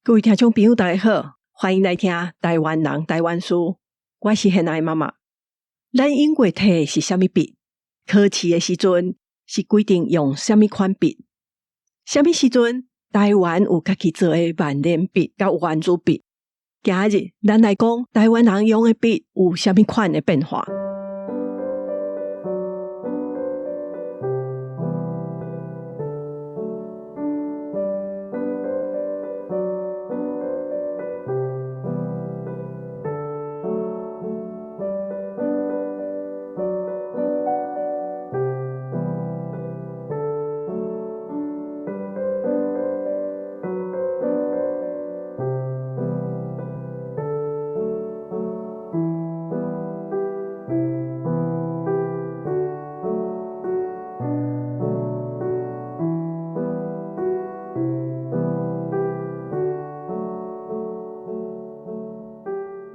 各位聽眾朋友，大家好，歡迎來聽台灣人台灣事。我是現愛媽媽。咱用過提的是啥物筆？考試的時陣是規定用啥物款筆？啥物時陣台灣有家己做的萬年筆佮圓珠筆？今日咱來講台灣人用的筆有啥物款的變化？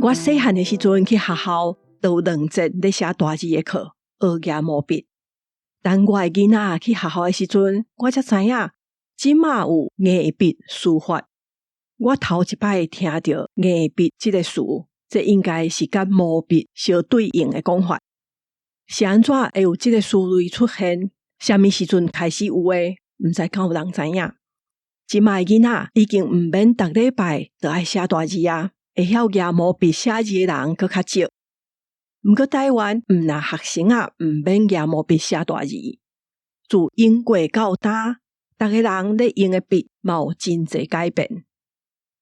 我細漢的時陣去學校，都有兩節咧寫大字的課，學舉毛筆。等我的囡仔去學校的時陣，我才知影，這馬有硬筆書法。我頭一擺聽著硬筆這个詞，這應該是佮毛筆相對應的講法。是按怎會有這个詞類出現？啥物時陣開始有的？毋知敢有人知影？這馬的囡仔已經毋免逐禮拜都愛寫大字啊！會曉舉毛筆寫字的人閣較少。毋過台灣毋但學生仔毋免舉毛筆寫大字，自英國到今，逐个人咧用的筆嘛有真濟改變。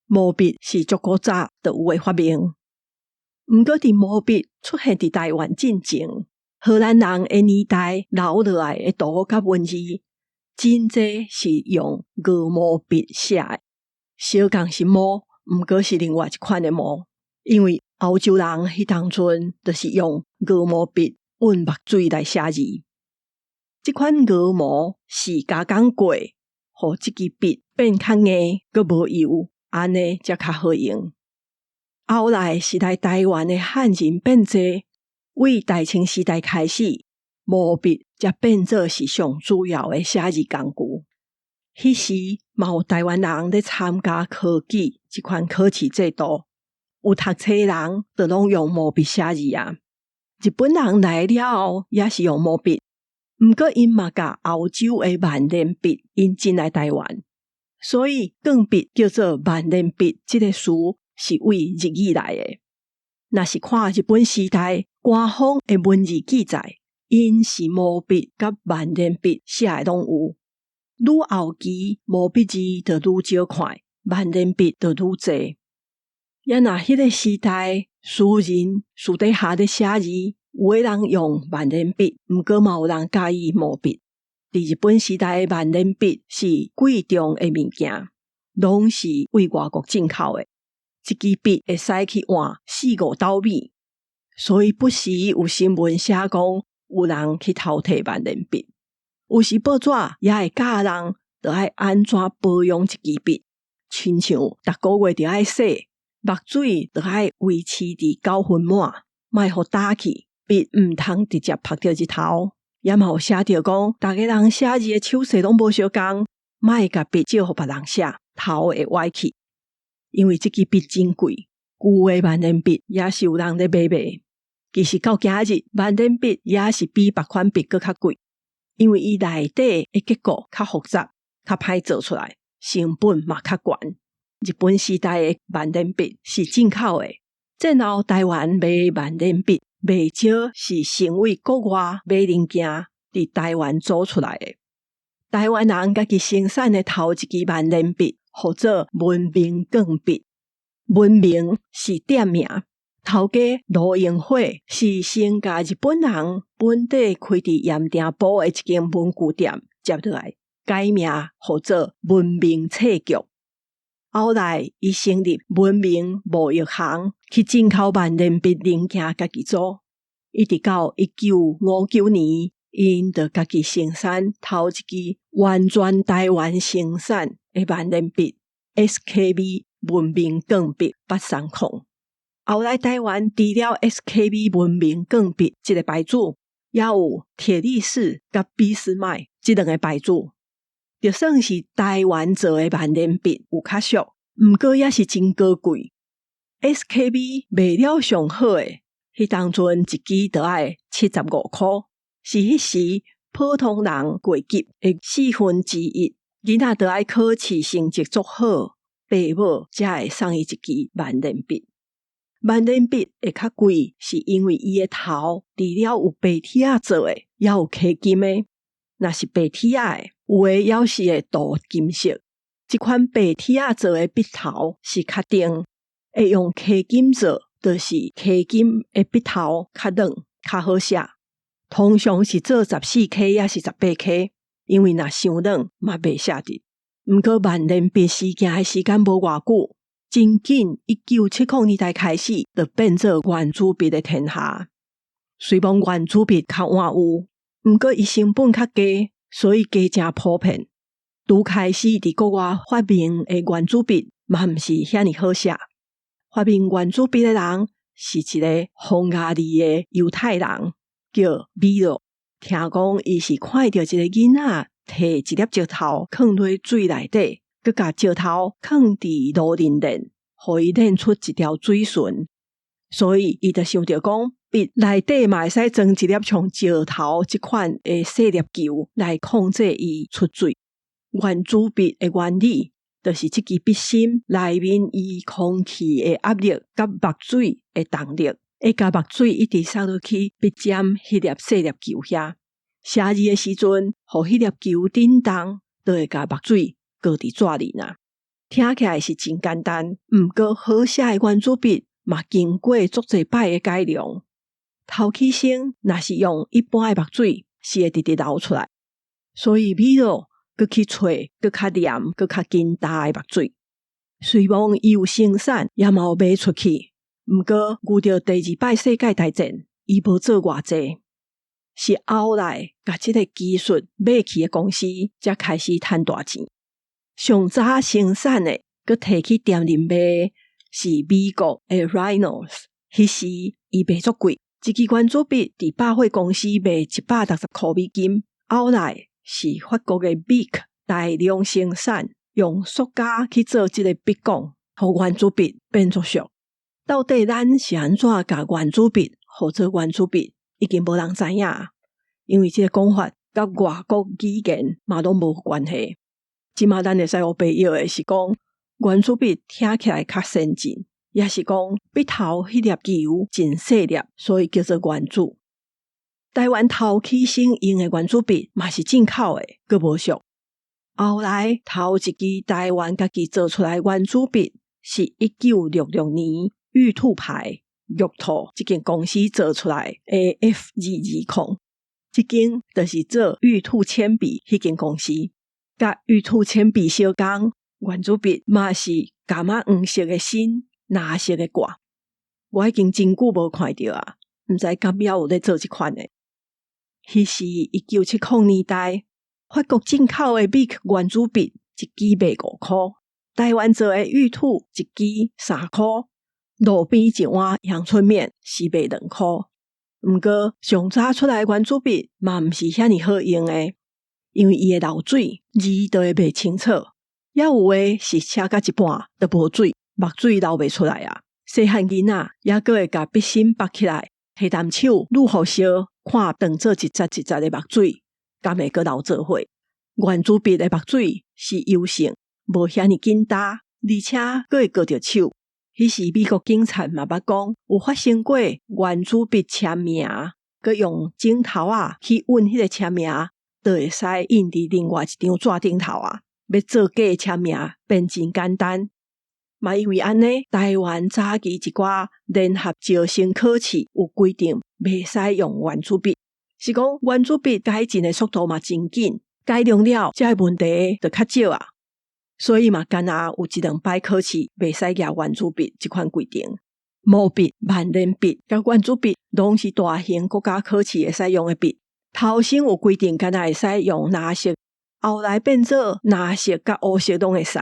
毛筆是足古早就有的發明，毋過佇毛筆出現佇台灣進前，荷蘭人的年代留落來的圖佮文字，真濟是用鵝毛筆寫的，相仝是毛。毋過是另外一款的毛，因為歐洲人彼當陣就是用鵝毛筆混墨水來寫字。這款鵝毛是加工過，予這支筆變較硬，閣無油，按呢才較好用。後來是來台灣的漢人變濟，為大清時代開始，毛筆才變做是上主要的寫字工具。彼時嘛有台灣人咧參加科舉這款考試制度，有讀冊的人就攏用毛筆寫字啊。日本人來了後也是用毛筆，毋過𪜶嘛共歐洲的萬年筆引進來台灣，所以鋼筆叫做萬年筆這个詞是為日語來的。若是看日本時代官方的文字記載，𪜶是毛筆佮萬年筆寫的攏有。愈後期毛筆字就愈少看，萬年筆就愈濟。也若彼个時代，私人私底下咧寫字，有的人用萬年筆，毋過嘛有人佮意毛筆。佇日本時代，萬年筆是貴重的物件，攏是對外國進口的。一支筆會使去換四五斗米，所以不時有新聞寫講有人去偷提萬年筆。有時報紙也會教人，著愛按怎保養一支筆，親像逐个月著愛洗，墨水著愛維持佇9分滿，莫予焦去，筆毋通直接曝著日頭。也嘛有寫著講，逐个人寫字的手勢攏無相仝，莫共筆借予別人寫，頭會歪去。因為這支筆真貴，舊的萬年筆也是有人咧買賣。其實到今日，萬年筆也是比別款筆閣較貴。因為伊內底的結構較複雜，較歹做出來，成本嘛較懸。日本時代的萬年筆是進口的，戰後台灣賣萬年筆，袂少是先為國外買零件，佇台灣組出來的。台灣人家己生產的頭一支萬年筆，號做文明鋼筆。文明是店名。頭家盧榮火是先共日本人本地開佇鹽埕埔的一間文具店接落來，改名號做文明冊局。後來，伊成立文明貿易行，去進口萬年筆零件，家己組。一直到1959年，𪜶就家己生產頭一支完全台灣生產的萬年筆 SKB 文明鋼筆830。後來台灣除了 SKB 文明鋼筆這个牌子，也有鐵力士佮俾斯麥這兩个牌子。就算是台灣做的萬年筆有較俗，毋過也是真高貴。SKB 賣了上好的，彼當陣一支就愛75箍，是彼時普通人過級的四分之一。囡仔就愛考試成績足好，爸母才會送伊一支萬年筆。萬年筆會較貴，是因為伊的頭除了有白鐵仔做的，也有刻金的。若是白鐵仔的，有的猶是會鍍金色。這款白鐵仔做的筆頭是較重，會用刻金做，就是刻金的筆頭較軟，較好寫。通常是做14K抑是18K，因為若傷軟嘛袂寫得。毋過萬年筆時行的時間無偌久，真緊1970年代開始，就變做原子筆的天下。雖罔原子筆較晚有，毋過伊成本較低，所以加誠普遍。拄開始佇國外發明的原子筆嘛毋是遐爾好寫。發明原子筆的人是一個匈牙利的猶太人，叫米洛。聽講伊是看著一個囡仔提一粒石頭囥落水內底，閣共石頭囥佇爐裡煉，予伊煉出一條水脣。所以伊就想著講，筆內底嘛會使裝一粒像石頭這款的細粒球來控制伊出水。原子筆的原理，就是這支筆芯內面伊空氣的壓力佮墨水的動力，會共墨水一直送落去筆尖彼粒細粒球遐。寫字的時陣，予彼粒球振動，就會共墨水擱佇紙裡啊。聽起來是真簡單，毋過好寫的原子筆嘛經過足濟擺的改良。頭起先若是用一般的墨水，是會直直流出來，所以米洛閣去揣閣較黏、閣較緊焦的墨水。雖罔伊有生產，也嘛有賣出去。毋過遇著第二擺世界大戰，伊無做偌濟。是後來共這个技術買去的公司，才開始趁大錢。上早生產的，閣提去店裡賣，是美國的 Reynolds。彼時伊賣足貴，一支原子筆佇百貨公司賣160箍美金。後來是法國的 Bic 大量生產，用塑膠去做這个筆管，予原子筆變足俗。到底咱是按怎共原子筆號做原子筆，已經無人知影。因為這个講法佮外國語言嘛攏無關係。這馬咱會使烏白訛的是講，原子筆聽起來較先進，抑是講筆頭彼粒球真細粒，所以叫做原子。台灣頭起先用的原子筆嘛是進口的，閣無俗。後來頭一支台灣家己做出來原子筆，是1966年玉兔牌玉兔這間公司做出來的 F220，這間就是做玉兔鉛筆彼間公司。佮玉兔鉛筆相仝，原子筆嘛是柑仔黃色的身，藍色的蓋。我已經真久無看著啊，毋知敢猶有咧做這款的。彼時1970年代，法國進口的 Bic 原子筆一支賣5箍，台灣做的玉兔一支3箍，路邊一碗陽春麵是賣2箍。毋過上早出來的原子筆嘛毋是遐爾好用的，因為伊會漏水，字就會袂清楚。猶有的是寫到一半就無水，墨水流袂出來啊。細漢囡仔猶閣會共筆芯拔起來，提踮手愈予燒，看當做一節一節的墨水，敢會閣流做伙。原子筆的墨水是油性，無遐爾緊焦，而且閣會硌著手。彼時美國警察嘛捌講，有發生過原子筆簽名，閣用指頭仔去印彼个簽名，就會使印佇另外一張紙頂頭啊！欲做假簽名變真簡單。嘛因為按呢，台灣早期一寡聯合招生考試有規定，袂使用原子筆。是講原子筆改進的速度嘛真緊，改良了，這个問題就較少啊。所以嘛，敢若有一兩擺考試袂使舉原子筆這款規定。毛筆、萬年筆佮原子筆攏是大型國家考試會使用的筆。頭先有規定，敢若會使用藍色，後來變做藍色佮烏色攏會使。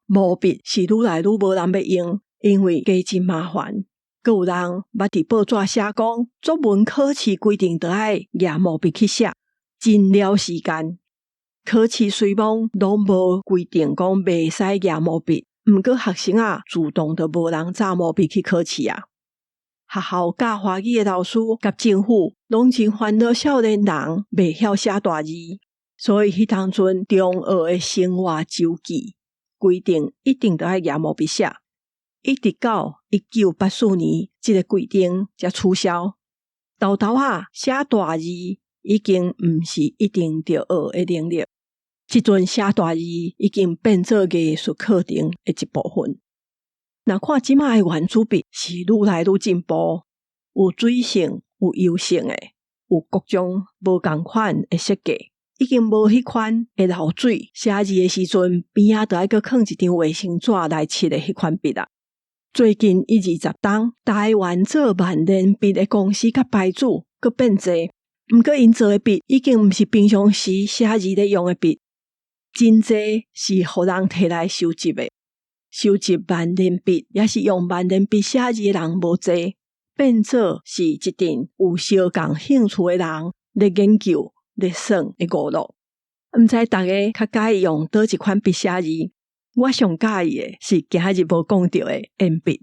毛筆是愈來愈無人欲用，因為加真麻煩。閣有人捌佇報紙寫講，作文考試規定著愛舉毛筆去寫，真了時間。考試雖罔攏無規定講袂使舉毛筆，毋過學生仔自動就無人紮毛筆去考試啊。學校教華語的老師佮政府攏真煩惱少年人袂曉寫大字，所以彼當陣中學的生活週記規定一定著愛舉毛筆寫。一直到1984年，這个規定才取消。沓沓仔寫大字已經毋是一定著學的能力。這陣寫大字已經變做藝術課程的一部分。若看這馬的原子筆是愈來愈進步，有水性、有油性的，有各種無仝款的設計，已經無彼款會漏水，寫字的時陣邊仔著愛閣囥一張衛生紙來拭的彼款筆啊。最近一二十冬，台灣做萬年筆的公司佮牌子閣變濟，毋過𪜶做的筆已經毋是平常時寫字咧用的筆，真濟是予人提來收集的。收集萬年筆，抑是用萬年筆寫字的人無濟，變做是一陣有相仝興趣的人咧研究、咧耍的娛樂。毋知逐家較佮意用佗一款筆寫字？我上佮意的是今仔日無講著的鉛筆。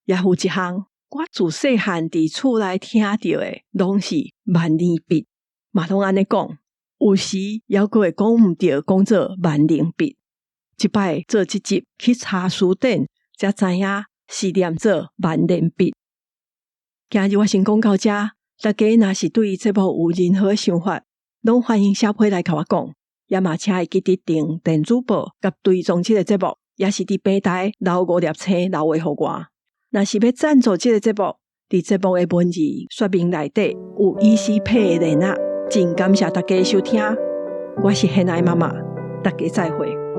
也有一項，我自細漢佇厝內聽著的，攏是萬年筆，嘛攏按呢講。有時猶閣會講毋著，講做萬能筆。這擺做這集去查辭典，才知影是念做萬年筆。今日我先講到遮，大家若是對節目有任何想法，攏歡迎寫批來共我講。也嘛請會記得訂電子報佮追蹤這個節目，抑是佇平台留五粒星留話予我。若是欲贊助這個節目，佇節目的文字說明內底有 ECPay 的連結。真感謝大家收聽，我是現愛媽媽，大家再會。